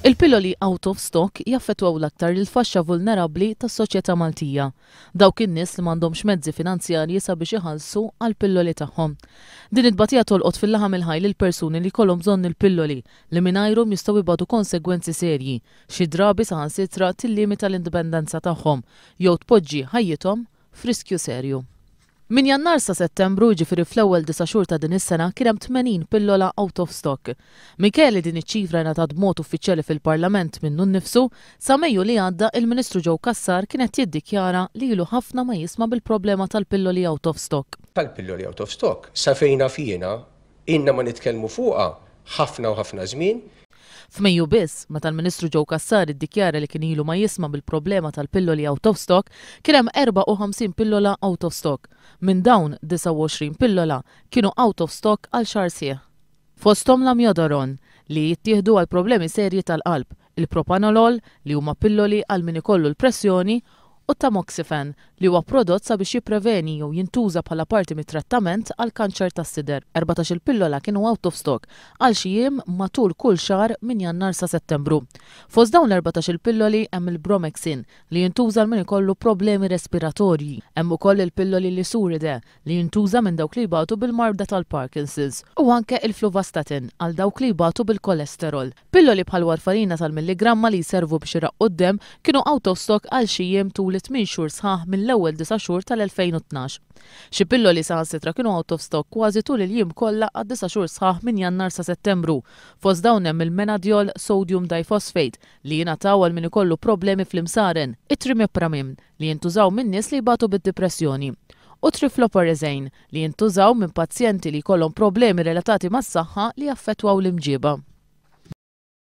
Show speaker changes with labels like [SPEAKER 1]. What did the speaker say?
[SPEAKER 1] Il-pilloli out of stock jaffettwaw l-aktar lill-faxxa vulnerabbli tas-soċjetà Maltija, dawk in-nies li m'għandhomx mezzi finanzjarji sabiex iħallsu għall-pilloli tagħhom. Din it-tbatija tolqot fil-laħam il-ħaj lill-persuni li jkollhom bżonn il-pilloli li mingħajrhom jistgħu jbatu konsegwenzi serji, xi drabi saħansitra tillimita l-indipendenza tagħhom jew tpoġġi ħajjithom f'riskju serju. Minn Jannar sa Settembru, jiġifieri fl-ewwel disa' xhur ta' din is-sena, kien hemm 80 pillola out of stock. Minkejja li din iċ-ċifra ingħatat b'mod uffiċjali fil-Parlament minnu nnifsu, sa Mejju li għadda il-Ministru Joe Cassar kien qed jiddikjara li ilu ħafna ma jisma' bil-problema tal-pilloli out of stock.
[SPEAKER 2] Tal-pilloli out of stock, sa fejn naf jiena, ilna ma nitkellmu fuqha ħafna u ħafna żmien.
[SPEAKER 1] F'Mejju biss, meta l-Ministru Joe Cassar iddikjara li kien ilu ma jisma' bil-problema tal-pilloli out of stock, kien hemm 54 pillola out of stock. Minn dawn, 29 pillola kienu out of stock għal xahar sħiħ. Fosthom l-Amiodarone, li jittieħdu għal problemi serji tal-qalb, il-Propanolol, li huma pilloli għal min ikollu l-pressjoni, u t-Tamoxifen, li huwa prodott sabiex jippreveni jew jintuża bħala parti mit-trattament għall-kanċer tas-sider. 14-il pillola kienu out of stock għal xi jiem matul kull xahar minn Jannar sa Settembru. Fost dawn l-14-il pilloli hemm il-Bromhexin, li jintuża għal min ikollu problemi respiratorji. Hemm ukoll il-pilloli Lisuride, li jintuża minn dawk li jbatu bil-marda tal-Parkinson's, u anke il-Fluvastatin għal dawk li jbatu bil-kolesterol. Pilloli bħal warfarina tal-milligramma li jservu biex iraqqu d-demm kienu out of stock għal xi jiem tul it-tmien xhur sħaħ mill-ewwel disa' xhur tal-2012. Xi pilloli saħansitra kienu out of stock kważi tul il-jiem kollha għad-disa' xhur sħaħ minn Jannar sa Settembru. Fost dawn hemm il-Menadiol sodium diphosphate li jingħataw għal min ikollu problemi fl-imsaren, it-Trimipramine li jintużaw minn nies li jbatu bid-dipressjoni, u Trifluoperazine li jintużaw minn pazjenti li jkollhom problemi relatati mas-saħħa li jaffettwaw l-imġieba.